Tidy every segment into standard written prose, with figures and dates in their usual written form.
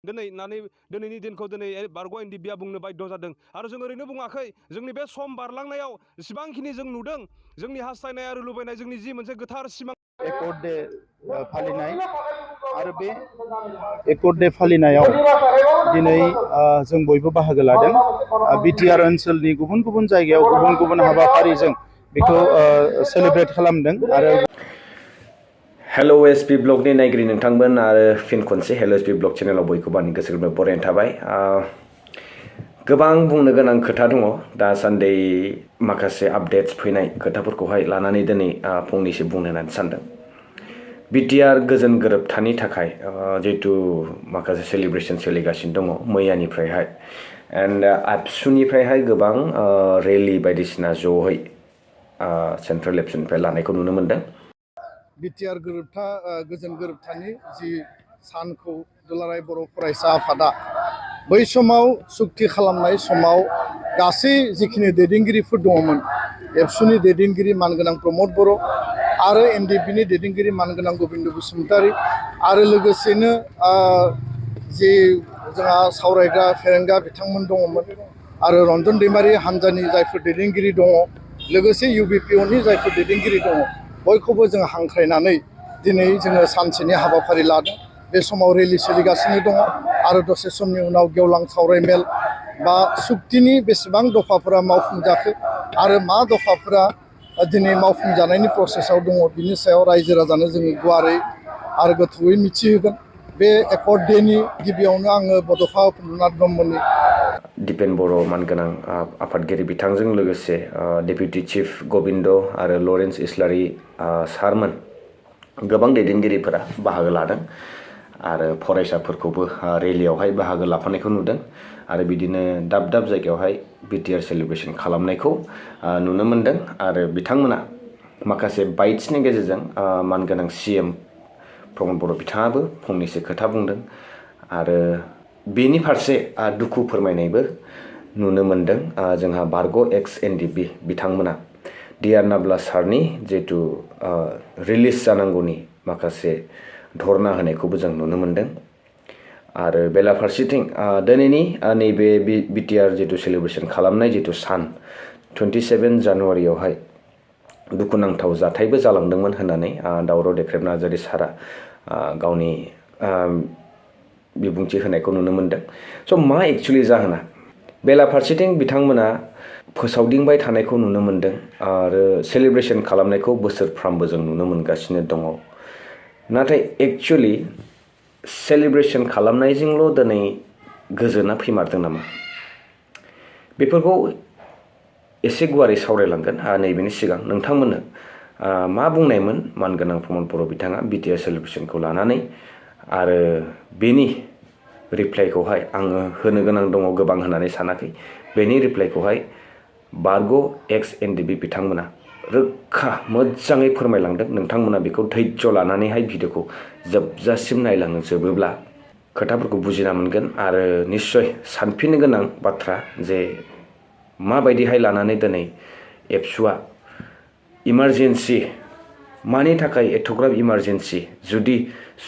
दिनैनि दिनखौ दिनै बारग' एनडिबिआ बुंनो बाध्य जादों आरो जों ओरैनो बुङाखै जोंनि बे सम बारलांनायाव जेसेबांखिनि जों नुदों जोंनि हास्थायनाय आरो लुबैनाय जोंनि जि मोनसे गोथार सिमां एकर्ड डे फालिनाय आरो बे एकर्ड डे फालिनायाव दिनै जों बयबो बाहागो लादों बिटिआर ओनसोलनि गुबुन गुबुन जायगायाव गुबुन गुबुन हाबाफारिजों बेखौ सेलिब्रेट खालामदों आरो HelloSbvlog नि नायगिरि नोंथांमोन आरो फिन खनसे HelloSbvlog चेनेलाव बयखौबो आंनि गोसो गोरबोनिफ्राय बरायनाय थाबाय गोबां बुंनो गोनां खोथा दङ दासान्दि माखासे आपडेट्स फैनाय खोथाफोरखौहाय लानानै दिनै फंनैसो बुंनो होननानै सानदों बिटिआर गोजोन गोरोबथानि थाखाय जिहेतु माखासे सेलिब्रेशन सोलिगासिनो दङ मैयानिफ्रायहाय एन्ड ABSUनिफ्रायहाय गोबां रेलि बायदिसिना ज'है सेन्ट्रेल एबसुनिफ्राय लानायखौ नुनो मोनदों बिटिआर गोजोन गोरोबथानि जि सानखौ दुलाराय बर' फरायसा आफादा बै समाव सुक्ति खालामनाय समाव गासै जिखिनि दैदेनगिरिफोर दङमोन एबसुनि दैदेनगिरि मानगोनां प्रमद बर' आरो एनडिबिनि दैदेनगिरि मानगोनां गबिन्द बसुमतारी आरो लोगोसेनो जि जोंहा सावरायग्रा फेरेंगा बिथांमोन दङमोन आरो रन्जन दैमारि हानजानि जायफोर दैदेनगिरि दङ लोगोसे UBPOनि जायफोर दैदेनगिरि दङ बयखौबो जों हांख्रायनानै दिनै जोङो सानसेनि हाबाफारि लादों बे समाव रेलि सोलिगासिनो दङ आरो दसे समनि उनाव गेवलां सावराय मेल बा सुक्तिनि बेसेबां दफाफोरा मावफुंजाखो आरो मा दफाफोरा दिनै मावफुंजानायनि प्रसेसआव दङ बिनि सायाव रायजो राजानो जोङो गुवारै आरो गोथौयै मिथिहोगोन बे एकर्ड डेनि गिबियावनो आङो बड'फा उपेन्द्रनाथ ब्रह्मनि दिपेन बर' मानगोनां आफादगिरि बिथांजों लोगोसे डेपुटि चिफ गबिन्द आरो लरेन्स इस्लारि सारमोन गोबां दैदेनगिरिफोरा बाहागो लादों आरो फरायसाफोरखौबो रेलियावहाय बाहागो लाफानायखौ नुदों आरो बिदिनो दाब दाब जायगायावहाय बिटिआर सेलिब्रेशन खालामनायखौ नुनो मोनदों आरो बिथांमोना माखासे बाइट्सनि गेजेरजों मानगोनां CM प्रमद बर' बिथाङाबो फंनैसो खोथा बुंदों आरो बेनि फारसे दुखु फोरमायनायबो नुनो मोनदों जोंहा बारग' एक्स एनडिबि बिथांमोना डिआर नाब्ला सारनि जिहेतु रिलिज जानांगौनि माखासे धरना होनायखौबो जों नुनो मोनदों आरो बेलाफारसेथिं दिनैनि नैबे बिटिआर जितु सेलिब्रेशन खालामनाय जितु सान 27 जानुवारियावहाय दुखुनांथाव जाथायबो जालांदोंमोन होननानै दावराव देख्रेब नार्जारि सारा गावनि बिबुंथि होनायखौ नुनो मोनदों स' मा एक्चुअलि जाहोना बेलाफारसेथिं बिथांमोना फोसावदिंबाय थानायखौ नुनो मोनदों आरो सेलिब्रेशन खालामनायखौ बोसोरफ्रामबो जों नुनो मोनगासिनो दङ नाथाय एक्चुअलि सेलिब्रेशन खालामनायजोंल' दिनै गोजोना फैमारदों नामा बेफोरखौ एसे गुवारै सावरायलांगोन नैबेनि सिगां नोंथांमोननो मा बुंनायमोन मानगोनां प्रमद बर' बिथाङा बिटिआर सेलिब्रेशनखौ लानानै आरो बेनि रिप्लाइखौहाय आङो होनो गोनां दङ गोबां होननानै सानाखै बेनि रिप्लाइखौहाय बारग' एक्स एनडिबि बिथांमोना रोखा मोजाङै फोरमायलांदों नोंथांमोना बेखौ धैर्य लानानैहाय भिडिअखौ जोबजासिम नायलांजोबोब्ला खोथाफोरखौ बुजिना मोनगोन आरो निश्चय सानफिननो गोनां बाथ्रा जे माबायदिहाय लानानै दिनै एबसुआ इमारजेन्सि मानि थाखाय एथ'ग्राब इमारजेन्सि जुदि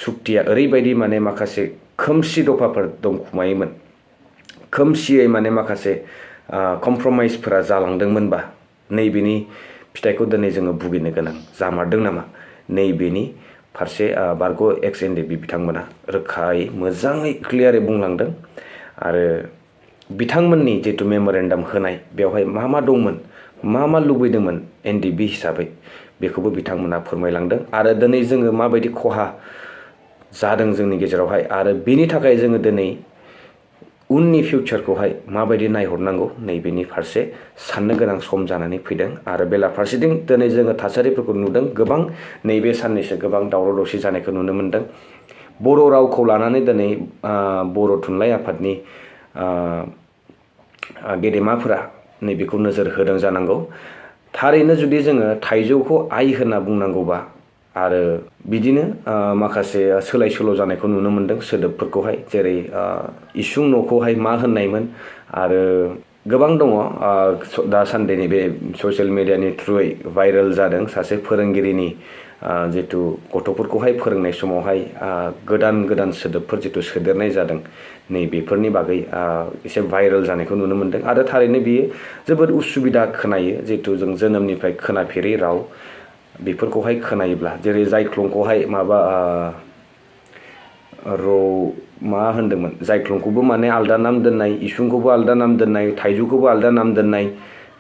सुक्तिया ओरैबायदि माने माखासे खोमसि दफाफोर दंखुमायोमोन खोमसियै माने माखासे कमप्रमाइसफोरा जालांदोंमोनबा नैबेनि फिथाइखौ दिनै जोङो भुगिनो गोनां जामारदों नामा नैबेनि फारसे बारग' एक्स एनडिबि बिथांमोना रोखायै मोजाङै क्लियारै बुंलांदों आरो बिथांमोननि जितु मेम'रेन्डाम होनाय बेवहाय मा मा दंमोन मा लुबैदोंमोन एनडिबि हिसाबै बेखौबो बिथांमोना फोरमायलांदों आरो दिनै जोङो माबायदि खहा जादों जोंनि गेजेरावहाय आरो बेनि थाखाय जोङो दिनै उननि फिउचारखौहाय माबायदि नायहरनांगौ नैबेनि फारसे साननो गोनां सम जानानै फैदों आरो बेलाफारसेथिं दिनै जोङो थासारिफोरखौ नुदों गोबां नैबे साननैसो गोबां दावराव दावसि जानायखौ नुनो मोनदों बर' रावखौ लानानै दिनै बर' थुनलाइ आफादनि गेदेमाफोरा नैबेखौ नोजोर होदों जानांगौ थारैनो जुदि जोङो थाइजौखौ आइ होनना बुंनांगौबा आरो बिदिनो माखासे सोलाय सोल' जानायखौ नुनो मोनदों सोदोबफोरखौहाय जेरै इसिं न'खौहाय मा होननायमोन आरो गोबां दङ दासान्दि नैबे ससियेल मिडियानि थ्रुयै भाइरेल जादों सासे फोरोंगिरिनि जितु गथ'फोरखौहाय फोरोंनाय समावहाय गोदान गोदान सोदोबफोर जितु सोदेरनाय जादों नैबेफोरनि बागै एसे भाइरेल जानायखौ नुनो मोन्दों आरो थारैनो बियो जोबोद उसुबिदा खोनायो जितु जों जोनोमनिफ्राय खोनाफेरै राव बेफोरखौहाय खोनायोब्ला जेरै जायख्लंखौहाय माबा मा होनदोंमोन जायख्लंखौबो माने आलदा नाम दोननाय इसुंखौबो आलदा नाम दोननाय थाइजौखौबो आलदा नाम दोननाय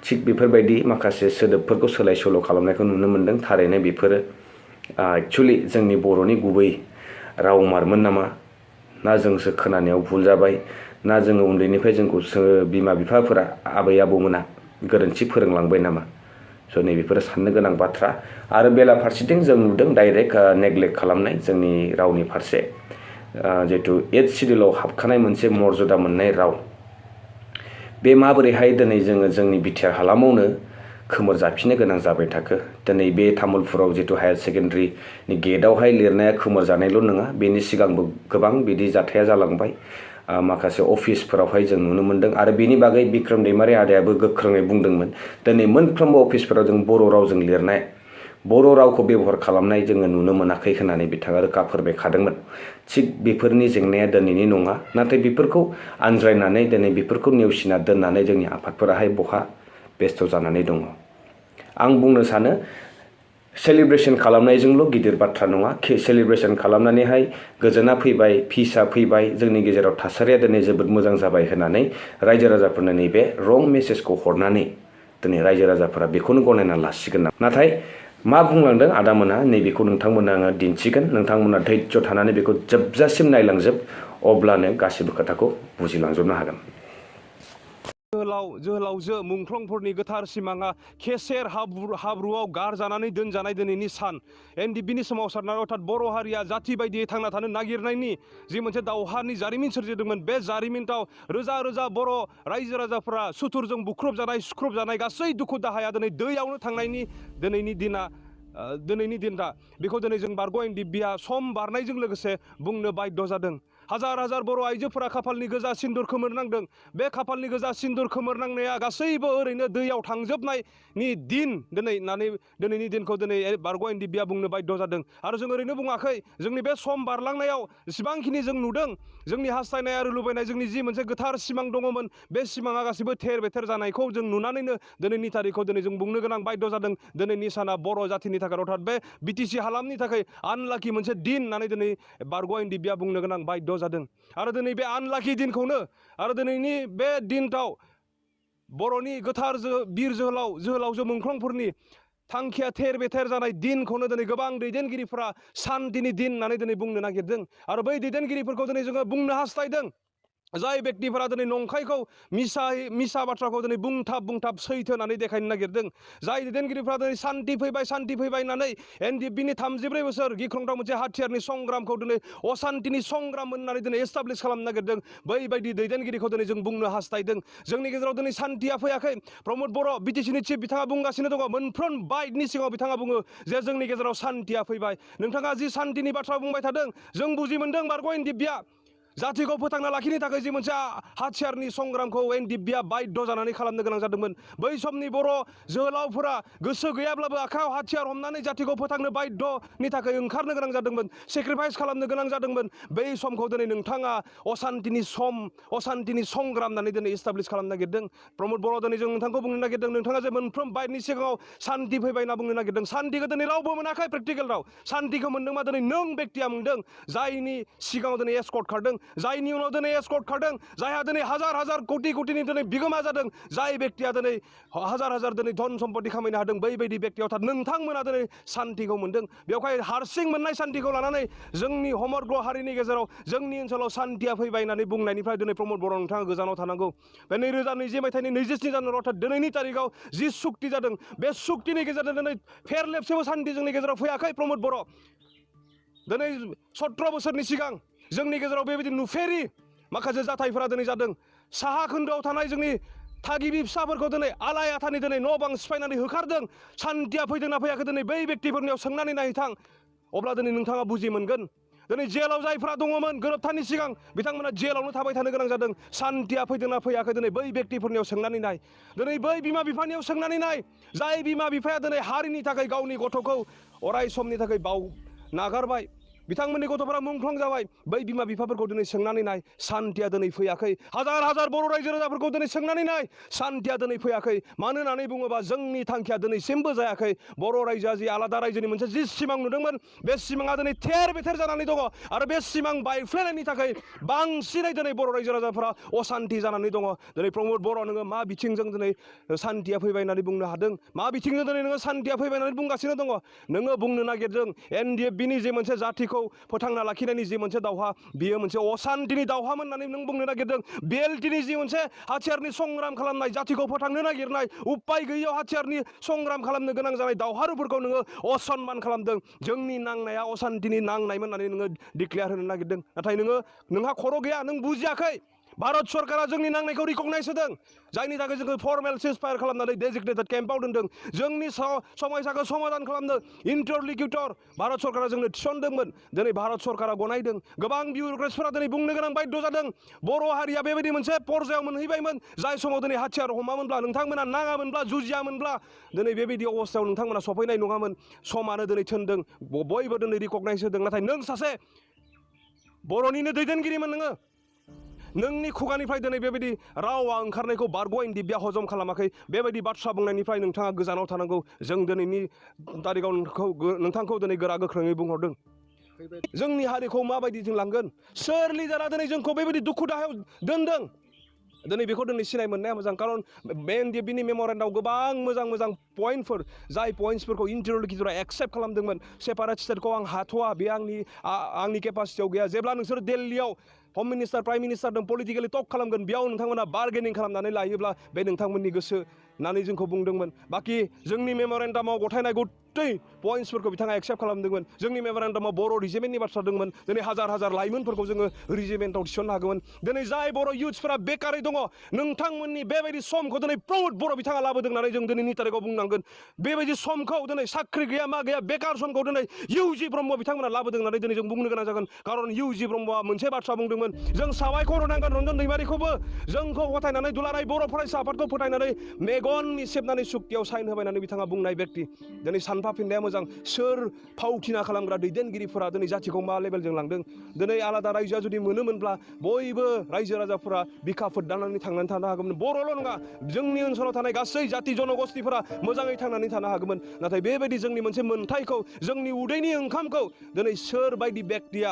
थिग बेफोरबायदि माखासे सोदोबफोरखौ सोलाय सोल' खालामनायखौ नुनो मोन्दों थारैनो बेफोरो एक्चुअलि जोंनि बर'नि गुबै रावमारमोन नामा ना जोंसो खोनानायाव भुल जाबाय ना जोङो उन्दैनिफ्राय जोंखौ बिमा बिफाफोरा आबै आबौमोना गोरोन्थि फोरोंलांबाय नामा स' नैबेफोरो साननो गोनां बाथ्रा आरो बेलाफारसेथिं जों नुदों डाइरेक्ट नेग्लेक्ट खालामनाय जोंनि रावनि फारसे जितु 8th सिडिउलाव हाबखानाय मोनसे मर्यादा मोननाय राव बे माबोरैहाय दिनै जोङो जोंनि बिटिआर हालामावनो खोमोर जाफिननो गोनां जाबाय थाखो दिनै बे तामुलपुराव जितु हायार सेकेन्डारिनि गेटआवहाय लिरनाया खोमोर जानायल' नङा बेनि सिगांबो गोबां बिदि जाथाया जालांबाय माखासे अफिसफोरावहाय जों नुनो मोन्दों आरो बेनि बागै बिक्रम दैमारि आदायाबो गोख्रोङै बुंदोंमोन दिनै मोनफ्रोमबो अफिसफोराव जों बर' रावजों लिरनाय बर' रावखौ बेबहार खालामनाय जोङो नुनो मोनाखै होननानै बिथाङा रोखा फोरमायखादोंमोन थिग बेफोरनि जेंनाया दिनैनि नङा नाथाय बेफोरखौ आनज्रायनानै दिनै बेफोरखौ नेवसिना दोननानै जोंनि आफादफोराहाय बहा बेस्थ' जानानै दङ आं बुंनो सानो सेलिब्रेसन खालामनायजोंल' गिदिर बाथ्रा नङा सेलिब्रेसन खालामनानैहाय गोजोना फैबाय पिसआ फैबाय जोंनि गेजेराव थासारिया दिनै जोबोद मोजां जाबाय होननानै रायजो राजाफोरनो नैबे रं मेसेजखौ हरनानै दिनै रायजो राजाफोरा बेखौनो गनायना लासिगोन नाथाय मा बुंलांदों आदामोना नैबेखौ नोंथांमोना आङो दिन्थिगोन नोंथांमोना धैर्य थानानै बेखौ जोबजासिम नायलांजोब अब्लानो गासिबो खोथाखौ बुजिलांजोबनो हागोन जोहोलावजो मुंख्लंफोरनि गोथार सिमाङा केसेर हाब्रुआव गारजानानै दोनजानाय दिनैनि सान एनडिबिनि सोमावसारनाय अर्थात बर' हारिया जाथि बायदियै थांना थानो नागिरनायनि जि मोनसे दावहानि जारिमिन सोरजिदोंमोन बे जारिमिनाव रोजा रोजा बर' रायजो राजाफोरा सुथुरजों बुख्रुबजानाय सुख्रुबजानाय गासै दुखु दाहाया दिनै दैयावनो थांनायनि दिनैनि दिन दा बेखौ दिनै जों बारग' एनडिबिआ सम बारनायजों लोगोसे बुंनो बाध्य जादों हाजार हाजार बर' आइजोफोरा खाफालनि गोजा सिन्दुर खोमोरनांदों बे खाफालनि गोजा सिन्दुर खोमोरनांनाया गासैबो ओरैनो दैयाव थांजोबनायनि दिन दिनैनि दिनखौ दिनै बारग' एनडिबिआ बुंनो बाध्य जादों आरो जों ओरैनो बुङाखै जोंनि बे सम बारलांनायाव जेसेबांखिनि जों नुदों जोंनि हास्थायनाय आरो लुबैनाय जोंनि जि मोनसे गोथार सिमां दङमोन बे सिमाङा गासिबो थेर बेथेर जानायखौ जों नुनानैनो दिनैनि तारिखखौ दिनै जों बुंनो गोनां बाध्य जादों दिनैनि साना बर' जाथिनि थाखाय अर्थात बे बिटिसि हालामनि थाखाय आनलाखि मोनसे दिन होननानै दिनै बारग' एनडिबिआ बुंनो गोनां बाध्य जादों आरो दिनै बे आनलाखि दिनखौनो आरो दिनैनि बे दिनआव बर'नि गोथार बिर जोहोलावजो मुंख्लंफोरनि थांखिया थेर बेथेर जानाय दिनखौनो दिनै गोबां दैदेनगिरिफोरा सान्तिनि दिन होननानै दिनै बुंनो नागिरदों आरो बै दैदेनगिरिफोरखौ दिनै जोङो बुंनो हास्थायदों जाय बेक्तिफोरा दिनै नंखायखौ मिसा बाथ्राखौ दिनै बुंथाब सैथो होननानै देखायनो नागिरदों जाय दैदेनगिरिफोरा दिनै सान्ति फैबाय होननानै एनडिबिनि 34 बोसोर गिख्रंथाव मोनसे हाथियारनि संग्रामखौ दिनै असान्तिनि संग्राम होननानै दिनै एस्टाब्लिश खालामनो नागिरदों बैबायदि दैदेनगिरिखौ दिनै जों बुंनो हास्थायदों जोंनि गेजेराव दिनै सान्तिया फैयाखै प्रमद बर' बिटिसिनि चिफ बिथाङा बुंगासिनो दङ मोनफ्रोम बाइटनि सिगाङाव बिथाङा बुङो जे जोंनि गेजेराव सान्तिया फैबाय नोंथाङा जि सान्तिनि बाथ्रा बुंबाय थादों जों बुजि मोनदों बारग' एनडिबिआ जातिखौ फोथांना लाखिनो थाखाय जि मोनसे हाथियारनि संग्रामखौ एनडिबिआ बाध्य जानानै खालामनो गोनां जादोंमोन बै समनि बर' जोहोलावफोरा गोसो गैयाब्लाबो आखायाव हाथियार हमनानै जातिखौ फोथांनो बाध्यनि थाखाय ओंखारनो गोनां जादोंमोन सेक्रिफाइस खालामनो गोनां जादोंमोन बै समखौ दिनै नोंथाङा असान्तिनि संग्राम होननानै दिनै एस्टाब्लिश खालामनो नागिरदों प्रमद बर' दिनै जों नोंथांखौ बुंनो नागिरदों नोंथाङा जे मोनफ्रोम बाइटनि सिगाङाव सान्ति फैबाय होनना बुंनो नागिरदों सान्तिखौ दिनै रावबो मोनाखै प्रेक्टिकेल राव सान्तिखौ मोनदोंबा दिनै नों बेक्तिया मोनदों जायनि सिगाङाव दिनै एस्कर्ट खारदों जायनि उनाव दिनै एस्कर्ट खारदों जायहा दिनै हाजार हाजार कोटिनि दिनै बिगोमा जादों जाय बेक्तिया दिनै हाजार दिनै धन सम्पति खामायनो हादों बैबायदि बेक्तियाव नोंथांमोना दिनै सान्तिखौ मोनदों बेवहाय हारसिं मोननाय सान्तिखौ लानानै जोंनि समग्र हारिनि गेजेराव जोंनि ओनसोलाव सान्तिया फैबाय होननानै बुंनायनिफ्राय दिनै प्रमद बर' नोंथाङा गोजानाव थानांगौ बे 2020 मायथाइनि 27 जानुवारि अर्थात दिनैनि तारिखआव जि सुक्ति जादों बे सुक्तिनि गेजेरजों दिनै फेरलेबसेबो सान्ति जोंनि गेजेराव फैयाखै प्रमद बर' दिनै 17 बोसोरनि सिगां जोंनि गेजेराव बेबायदि नुफेरि माखासे जाथायफोरा दिनै जादों साहा खोन्दोआव थानाय जोंनि थागिबि फिसाफोरखौ दिनै आलाय आथानि दिनै न' बां सिफायनानै होखारदों सान्तिया फैदोंना फैयाखै दिनै बै बेक्तिफोरनियाव सोंनानै नायथां अब्ला दिनै नोंथाङा बुजि मोनगोन दिनै जेलाव जायफ्रा दङमोन गोरोबथानि सिगां बिथांमोना जेलावनो थाबाय थानो गोनां जादों सान्थिया फैदोंना फैयाखै दिनै बै व्यक्तिफोरनियाव सोंनानै नाय दिनै बै बिमा बिफानियाव सोंनानै नाय जाय बिमा बिफाया दिनै हारिनि थाखाय गावनि गथ'खौ अराय समनि थाखाय नागारबाय बिथांमोननि गथ'फोरा मुंख्लं जाबाय बै बिमा बिफाफोरखौ दिनै सोंनानै नाय सान्थिया दिनै फैयाखै हाजार हाजार बर' रायजो राजाफोरखौ दिनै सोंनानै नाय सान्थिया दिनै फैयाखै मानो होननानै बुङोबा जोंनि थांखिया दिनैसिमबो जायाखै बर' रायजोआ जि आलादा रायजोनि मोनसे जि सिमां नुदोंमोन बे सिमाङा दिनै थेर बेथेर जानानै दङ आरो बे सिमां बायफ्लेनायनि थाखाय बांसिनै दिनै बर' रायजो राजाफोरा असान्थि जानानै दङ दिनै प्रमद बर' नोङो मा बिथिंजों दिनै सान्थिया फैबाय होननानै बुंनो हादों मा बिथिंजों दिनै नोङो सान्थिया फैबाय होननानै बुंगासिनो दङ नोङो बुंनो नागिरदों NDFBनि जे मोनसे जाथिखौ फोथांना लाखिनायनि जि मोनसे दावहा बियो मोनसे असान्थिनि दावहामोन होननानै नों बुंनो नागिरदों BLTनि जि मोनसे हाथियारनि संग्राम खालामनाय जातिखौ फोथांनो नागिरनाय उपाय गैयैयाव हाथियारनि संग्राम खालामनो गोनां जानाय दावहारुफोरखौ नोङो असनमान खालामदों जोंनि नांनाया असान्थिनि नांनायमोन होननानै नोङो डिक्लेयार होनो नागिरदों नाथाय नोंहा खर' गैया नों बुजियाखै भारत सरकारा जोंनि नांनायखौ रिकगनाइज होदों जायनि थाखाय जोंखौ फर्मेल सिजफायार खालामनानै डेजिग्नेटेड केम्पआव दोनदों जोंनि समयसाखौ समाधान खालामनो इन्टारलिक्युटर भारत सरकारा जोंनो थिसनदोंमोन दिनै भारत सरकारा गनायदों गोबां बिउर'क्रेट्सफोरा दिनै बुंनो गोनां बाध्य जादों बर' हारिया बेबायदि मोनसे पर्जायाव मोनहैबायमोन जाय समाव दिनै हाथियार हमामोनब्ला नोंथांमोना नाङामोनब्ला जुजियामोनब्ला दिनै बेबायदि अबस्थायाव नोंथांमोना सफैनाय नङामोन समानो दिनै थिनदों बयबो दिनै रिकगनाइज होदों नाथाय नों सासे बर'निनो दैदेनगिरिमोन नोंनि खुगानिफ्राय दिनै बेबायदि रावा ओंखारनायखौ बारग' NDFBआ हजम खालामाखै बेबायदि बाथ्रा बुंनायनिफ्राय नोंथाङा गोजानाव थानांगौ जों दिनैनि तारिखाव नोंथांखौ दिनै गोरा गोख्रोङै बुंहरदों जोंनि हारिखौ माबायदि जों लांगोन सोर लिडारा दिनै जोंखौ बेबायदि दुखु दाहायाव दोनदों दिनै बेखौ दिनै सिनाय मोननाया मोजां खारन बे NDFBनि मेम'रेन्डामाव गोबां मोजां पइन्टफोर जाय पइन्टसफोरखौ इन्टारल'किटरा एक्सेप्ट खालामदोंमोन सेपारेट स्टेटखौ आं हाथ'वा बे आंनि केपासिटियाव गैया जेब्ला नोंसोर दिल्लीयाव हम मिनिस्टार प्राइम मिनिस्टारजों पलिटिकेलि टक खालामगोन बेयाव नोंथांमोना बार्गेनिं खालामनानै लायोब्ला बे नोंथांमोननि गोसो होननानै जोंखौ बुंदोंमोन बाखि जोंनि मेम'रेन्डामाव गथायनाय गथै पइन्टसफोरखौ बिथाङा एक्सेप्ट खालामदोंमोन जोंनि मेम'रेन्डामाव बर' रिजिमेन्टनि बाथ्रा दंमोन दिनै हाजार हाजार लाइमोनफोरखौ जोङो रिजिमेन्टआव थिसननो हागौमोन दिनै जाय बर' इयुथ्सफोरा बेकारै दङ नोंथांमोननि बेबायदि समखौ दिनै प्रमद बर' बिथाङा लाबोदों होननानै जों दिनैनि तारिखाव बुंनांगोन बेबायदि समखौ दिनै साख्रि गैया मा गैया बेकार समखौ दिनै UG ब्रह्म बिथांमोना लाबोदों होननानै दिनै जों बुंनो गोनां जागोन खारन UG ब्रह्मआ मोनसे बाथ्रा बुंदोंमोन जों साबायखर होनांगोन रन्जन दैमारिखौबो जोंखौ गथायनानै दुलाराय बर' फरायसा आफादखौ फोथायनानै मेगननि सेबनानै सुक्तियाव साइन होबाय होननानै बिथाङा बुंनाय व्यक्ति दिनै सानफाफिननाया मोजां सोर फावथिना खालामग्रा दैदेनगिरिफोरा दिनै जातिखौ मा लेभेलजों लांदों दिनै आलादा रायजोआ जुदि मोनोमोनब्ला बयबो रायजो राजाफोरा बिखा फोद्दांनानै थांनानै थानो हागौमोन बर'ल' नङा जोंनि ओनसोलाव थानाय गासै जाति जनगोष्ठीफोरा मोजाङै थांनानै थानो हागौमोन नाथाय बेबायदि जोंनि मोनसे मोन्थायखौ जोंनि उदैनि ओंखामखौ दिनै सोरबायदि व्यक्तिया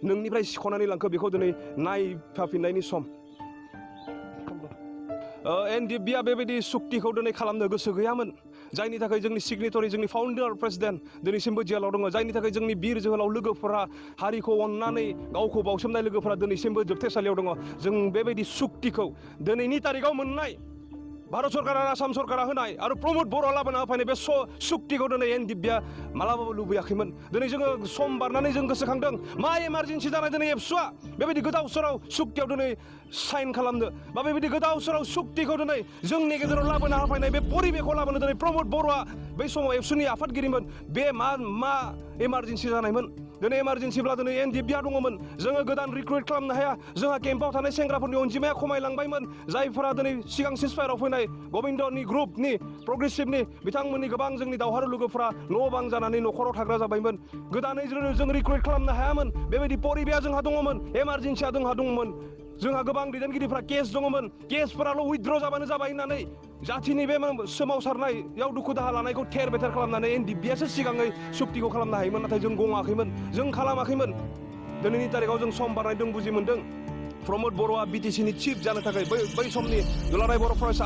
नोंनिफ्राय सिख'नानै लांखो बेखौ दिनै नायफाफिननायनि सम NDFBआ बेबायदि सुक्तिखौ दिनै खालामनो गोसो गैयामोन जायनि थाखाय जोंनि सिगनेटरि जोंनि फाउन्डार प्रेसिडेन्ट दिनैसिमबो जेलाव दङ जायनि थाखाय जोंनि बिर जोहोलाव लोगोफोरा हारिखौ अननानै गावखौ बावसोमनाय लोगोफोरा दिनैसिमबो जोबथेसालियाव दङ जों बेबायदि सुक्तिखौ दिनैनि तारिखाव मोननाय भारत सरकार आरो आसाम सरकारा होनाय आरो प्रमद बर'आ लाबोना होफैनाय बे सुक्तिखौ दिनै NDFBआ मालाबाबो लुबैयाखैमोन दिनै जोङो सम बारनानै जों गोसोखांदों मा इमारजेन्सि जानाय दिनै ABSUआ बेबायदि गोदाव सोराव सुक्तियाव दिनै साइन खालामनो बा बेबायदि गोदाव सोराव सुक्तिखौ दिनै जोंनि गेजेराव लाबोना होफैनाय बे परिबेखौ लाबोनो दिनै प्रमद बर'आ बै समाव ABSUनि आफादगिरिमोन बे मा इमारजेन्सि जानायमोन दिनै इमारजेन्सिब्ला दिनै NDFBआ दङमोन जोङो गोदान रिक्रुइट खालामनो हाया जोंहा केम्पआव थानाय सेंग्राफोरनि अनजिमाया खमायलांबायमोन जायफोरा दिनै सिगां सिजफायाराव फैनाय गबिन्दनि ग्रुपनि प्रग्रेसिभनि बिथांमोननि गोबां जोंनि दावहारु लोगोफोरा न' बां जानानै न'खराव थाग्रा जाबायमोन गोदानै जों रिक्रुइट खालामनो हायामोन बेबायदि परिबेया जोंहा दङमोन इमारजेन्सिया जोंहा दङमोन जोंहा गोबां दैदेनगिरिफ्रा केस दङमोन केसफोराल' उइथड्र जाबानो जाबाय होननानै जातिनि बे सोमावसारनायाव दुखु दाहा लानायखौ थेर बेथेर खालामनानै NDFBआसो सिगाङै सुक्तिखौ खालामनो हायोमोन नाथाय जों गङाखैमोन जों खालामाखैमोन दिनैनि तारिखाव जों सम बारनायदों बुजि मोन्दों प्रमद बर'आ BTCनि चिफ जानो थाखाय बै समनि दुलाराय बर' फरायसा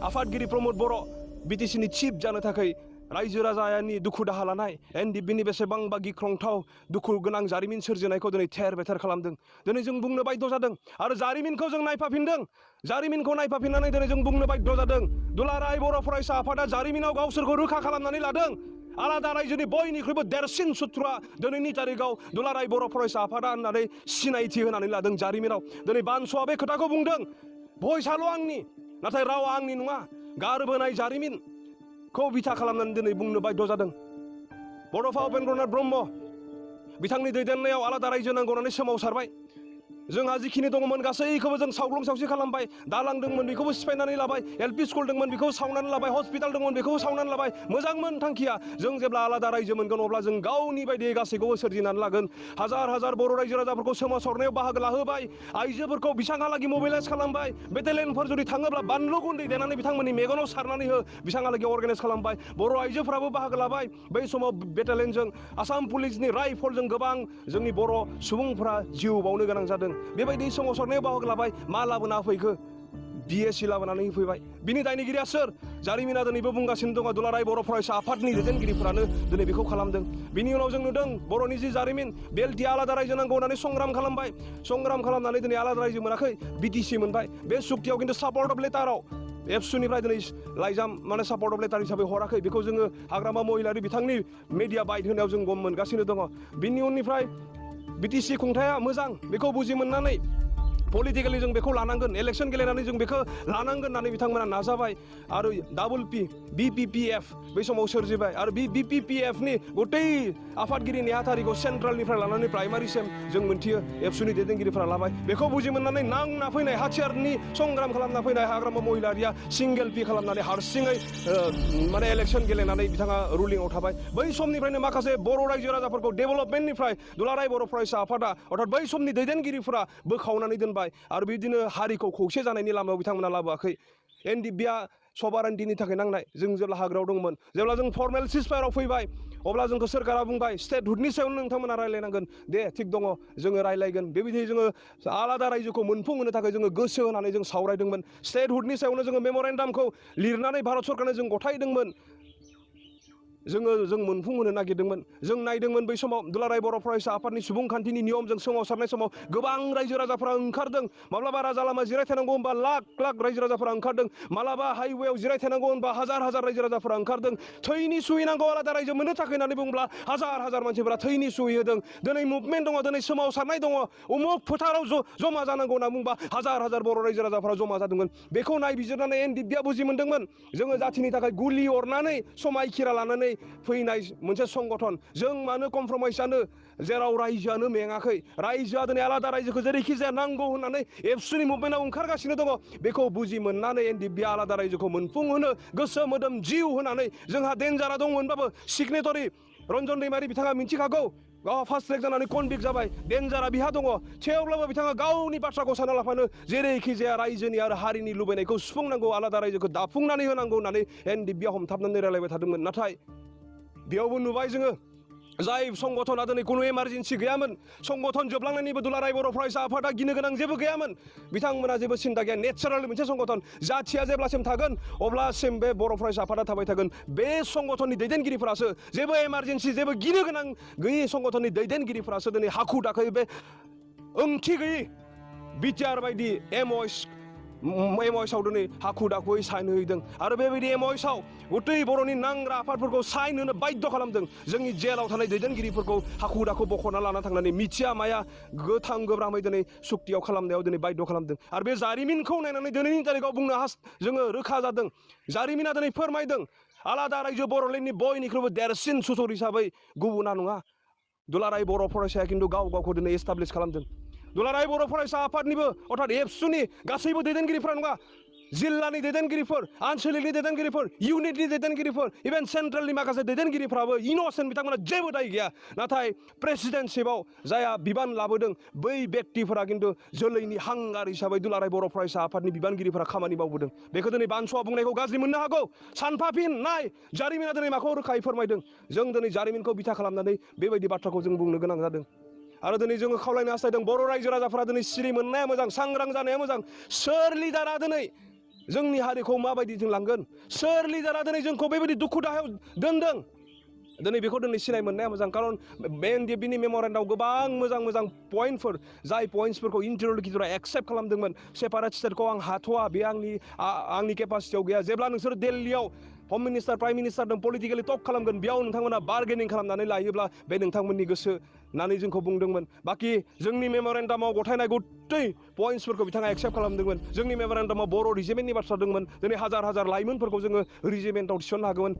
आफादगिरि प्रमद बर' BTCनि चिफ जानो थाखाय रायजो राजानि दुखु दाहा लानाय NDFBनि बेसेबांबा गिख्रंथाव दुखु गोनां जारिमिन सोरजिनायखौ दिनै थेर बेथेर खालामदों दिनै जों बुंनो बाध्य जादों आरो जारिमिनखौ जों नायफाफिनदों जारिमिनखौ नायफाफिननानै दिनै जों बुंनो बाध्य जादों दुलाराय बर' फरायसा आफादा जारिमिनाव गावसोरखौ रोखा खालामनानै लादों आलादा रायजोनि बयनिख्रुइबो देरसिन सुथ्रुआ दिनैनि तारिखाव दुलाराय बर' फरायसा आफादा होननानै सिनायथि होनानै लादों जारिमिनाव दिनै बानसुआ बे खोथाखौ बुंदों भइसआल' आंनि नाथाय रावा आंनि नङा गारबोनाय जारिमिनखौ बिथा खालामनानै दिनै बुंनो बाध्य जादों बड'फा उपेन्द्रनाथ ब्रह्म बिथांनि दैदेननायाव आलादा रायजो नांगौ होननानै सोमावसारबाय जोंहा जिखिनि दङमोन गासैखौबो जों सावग्लुं सावस्रि खालामबाय दालां दंमोन बेखौबो सिफायनानै लाबाय एलपि स्कुल दंमोन बेखौ सावनानै लाबाय हस्पिटाल दंमोन बेखौबो सावनानै लाबाय मोजांमोन थांखिया जों जेब्ला आलादा रायजो मोनगोन अब्ला जों गावनि बायदियै गासैखौबो सोरजिनानै लागोन हाजार हाजार बर' रायजो राजाफोरखौ सोमावसारनायाव बाहागो लाहोबाय आइजोफोरखौ बिसांहालागि मोबिलाइज खालामबाय बेटेलियनफोर जुदि थाङोब्ला बानलु गुन्दै देनानै बिथांमोननि मेगनाव सारनानै हो बिसांहालागि अर्गानाइज खालामबाय बर' आइजोफ्राबो बाहागो लाबाय बै समाव बेटेलियनजों आसाम पुलिसनि राइफलजों गोबां जोंनि बर' सुबुंफोरा जिउ बावनो गोनां जादों बेबायदि सोमावसारनायाव बाहागो लाबाय मा लाबोना फैखो BSC लाबोनानै होफैबाय बिनि दायनिगिरिया सोर जारिमिना दिनैबो बुंगासिनो दङ दुलाराय बर' फरायसा आफादनि दैदेनगिरिफोरानो दिनै बेखौ खालामदों बिनि उनाव जों नुदों बर'नि जि जारिमिन बेलटि आलादा रायजो नांगौ होननानै संग्राम खालामबाय संग्राम खालामनानै दिनै आलादा रायजो मोनाखै BTC मोनबाय बे सुक्तियाव खिन्थु सापर्ट अफ लेटाराव एबसुनिफ्राय दिनै लाइजाम माने सापर्ट अफ लेटार हिसाबै हराखै बेखौ जोङो हाग्रामा महिलारि बिथांनि मेडिया बाइट होनायाव जों गम मोनगासिनो दङ बिनि उननिफ्राय BTC खुंथाया मोजां बेखौ बुजि मोननानै पलिटिकेलि जों बेखौ लानांगोन इलेक्सन गेलेनानै जों बेखौ लानांगोन होननानै बिथांमोना नाजाबाय आरो BPPF बै समाव सोरजिबाय आरो BPPFनि गतै आफादगिरि नेहाथारिखौ सेन्ट्रेलनिफ्राय लानानै प्राइमारिसिम जों मोनथियो एबसुनि दैदेनगिरिफोरा लाबाय बेखौ बुजि मोननानै नांना फैनाय हाथियारनि संग्राम खालामना फैनाय हाग्रामा महिलारिया सिंगेल पि खालामनानै हारसिङै माने इलेक्सन गेलेनानै बिथाङा रुलिंआव थाबाय बै समनिफ्रायनो माखासे बर' रायजो राजाफोरखौ डेभेलपमेन्टनिफ्राय दुलाराय बर' फरायसा आफादा अर्थात बै समनि दैदेनगिरिफोरा बोखावनानै दोनबाय आरो बिदिनो हारिखौ खौसे जानायनि लामायाव बिथांमोना लाबोआखै NDBआ सभारान्टिनि थाखाय नांनाय जों जेब्ला हाग्रायाव दंमोन जेब्ला जों फर्मेल सिजफायाराव फैबाय अब्ला जोंखौ सोरखारा बुंबाय स्टेटहुडनि सायावनो नोंथांमोना रायलायनांगोन दे थिग दङ जोङो रायलायगोन बेबायदि जोङो आलादा रायजोखौ मोनफुंहोनो थाखाय जोङो गोसो होनानै जों सावरायदोंमोन स्टेटहुडनि सायावनो जोङो मेम'रेन्डामखौ लिरनानै भारत सरकारनो जों गथायदोंमोन जों मोनफुंहोनो नागिरदोंमोन जों नायदोंमोन बै समाव दुलाराय बर' फरायसा आफादनि सुबुंखान्थिनि नियमजों सोमावसारनाय समाव गोबां रायजो राजाफोरा ओंखारदों माब्लाबा राजा लामा जिरायथानांगौ होनबा लाख लाख रायजो राजाफोरा ओंखारदों मालाबा हाइवेआव जिरायथानांगौ होनबा हाजार हाजार रायजो राजाफोरा ओंखारदों थैनि सुहैनांगौ आलादा रायजो मोननो थाखाय होननानै बुंब्ला हाजार हाजार मानसिफोरा थैनि सुहैहोदों दिनै मुभमेन्ट दङ दिनै सोमावसारनाय दङ उमुक फोथाराव जमा जानांगौ होनना बुंबा हाजार हाजार बर' रायजो राजाफोरा जमा जादोंमोन बेखौ नायबिजिरनानै NDBआ बुजि मोनदोंमोन जोङो जाथिनि थाखाय गुलि अरनानै समायखिरा लानानै फैनाय मोनसे संगठन जों मानो कमप्रमाइज जानो जेराव रायजोआनो मेङाखै रायजोआ दिनै आलादा रायजोखौ जेरैखि जाया नांगौ होननानै एबसुनि मुभमेन्टआव ओंखारगासिनो दङ बेखौ बुजि मोननानै NDBआ आलादा रायजोखौ मोनफुंहोनो गोसो मोदोम जिउ होनानै जोंहा डेन्जारा दंमोनबाबो सिगनेटरि रन्जन दैमारि बिथाङा मिथिखागौ फार्स्ट ट्रेक जानानै कनभिक्ट जाबाय डेन्जारा बिहा दङ थेवब्लाबो बिथाङा गावनि बाथ्राखौ सानना लाफानो जेरैखि जाया रायजोनि आरो हारिनि लुबैनायखौ सुफुंनांगौ आलादा रायजोखौ दाफुंनानै होनांगौ होननानै NDBआ हमथाबनानै रायलायबाय थादोंमोन नाथाय बेयावबो नुबाय जोङो जाय संगठना दिनै खुनु इमारजेन्सि गैयामोन संगठन जोबलांनायनिबो दुलाराय बर' फरायसा आफादा गिनो गोनां जेबो गैयामोन बिथांमोना जेबो सिन्था गैया नेचारेल मोनसे संगठन जाथिया जेब्लासिम थागोन अब्लासिम बे बर' फरायसा आफादा थाबाय थागोन बे संगठननि दैदेनगिरिफोरासो जेबो इमारजेन्सि जेबो गिनो गोनां गैयै संगठननि दैदेनगिरिफोरासो दिनै हाखु दाखै बे ओंथि गैयै बिटिआर बायदि एमओएसआव दिनै हाखु दाखुयै साइन होदों आरो बेबायदि एमओएसआव गतै बर'नि नांग्रा आफादफोरखौ साइन होनो बाध्य खालामदों जोंनि जेलाव थानाय दैदेनगिरिफोरखौ हाखु दाखु बख'ना लाना थांनानै मिथिया माया गोथां गोब्रामै दिनै सुक्तियाव खालामनायाव दिनै बाध्य खालामदों आरो बे जारिमिनखौ नायनानै दिनैनि तारिखाव बुंनो जोङो रोखा जादों जारिमिना दिनै फोरमायदों आलादा रायजो बर'लेण्डनि बयनिख्रुइबो देरसिन सुथुर हिसाबै गुबुना नङा दुलाराय बर' फरायसाया खिन्थु गावखौ दिनै एस्टाब्लिश खालामदों दुलाराय बर' फरायसा आफादनिबो अर्थात एबसुनि गासैबो दैदेनगिरिफोरा नङा जिल्लानि दैदेनगिरिफोर आनसलिकनि दैदेनगिरिफोर इउनिटनि दैदेनगिरिफोर इभेन सेन्ट्रेलनि माखासे दैदेनगिरिफ्राबो इन'सेन्ट बिथांमोना जेबो दाय गैया नाथाय प्रेसिडेन्टशिपआव जायहा बिबान लाबोदों बै व्यक्तिफोरा खिन्थु जोलैनि हांगार हिसाबै दुलाराय बर' फरायसा आफादनि बिबानगिरिफोरा खामानि मावबोदों बेखौ दिनै बानसुआ बुंनायखौ गाज्रि मोननो हागौ सानफाफिन नाय जारिमिना दिनै माखौ रोखायै फोरमायदों जों दिनै जारिमिनखौ बिथा खालामनानै बेबायदि बाथ्राखौ जों बुंनो गोनां जादों आरो दिनै जोङो खावलायनो हास्थायदों बर' रायजो राजाफोरा दिनै सिरि मोननाया मोजां सांग्रां जानाया मोजां सोर लिडारा दिनै जोंनि हारिखौ माबायदि जों लांगोन सोर लिडारा दिनै जोंखौ बेबायदि दुखु दाहायाव दोनदों दिनै बेखौ दिनै सिनाय मोननाया मोजां खारन NDBनि मेम'रेन्डामाव गोबां मोजां पइन्टफोर जाय पइन्टसफोरखौ इन्टारल'किटरा एक्सेप्ट खालामदोंमोन सेपारेट स्टेटखौ आं हाथ'वा बे आंनि केपासिटियाव गैया जेब्ला नोंसोर दिल्लीयाव हम मिनिस्टार प्राइम मिनिस्टारजों पलिटिकेलि टक खालामगोन बेयाव नोंथांमोना बार्गेनिं खालामनानै लायोब्ला बे नोंथांमोननि गोसो होननानै जोंखौ बुंदोंमोन बाखि जोंनि मेम'रेन्डामाव गथायनाय गतै पइन्टसफोरखौ बिथाङा एक्सेप्ट खालामदोंमन जोंनि मेम'रेन्डामाव बर' रिजिमेन्टनि बाथ्रा दंमोन दिनै हाजार हाजार लाइमोनफोरखौ जोङो रिजिमेन्टआव थिसननो हागौमोन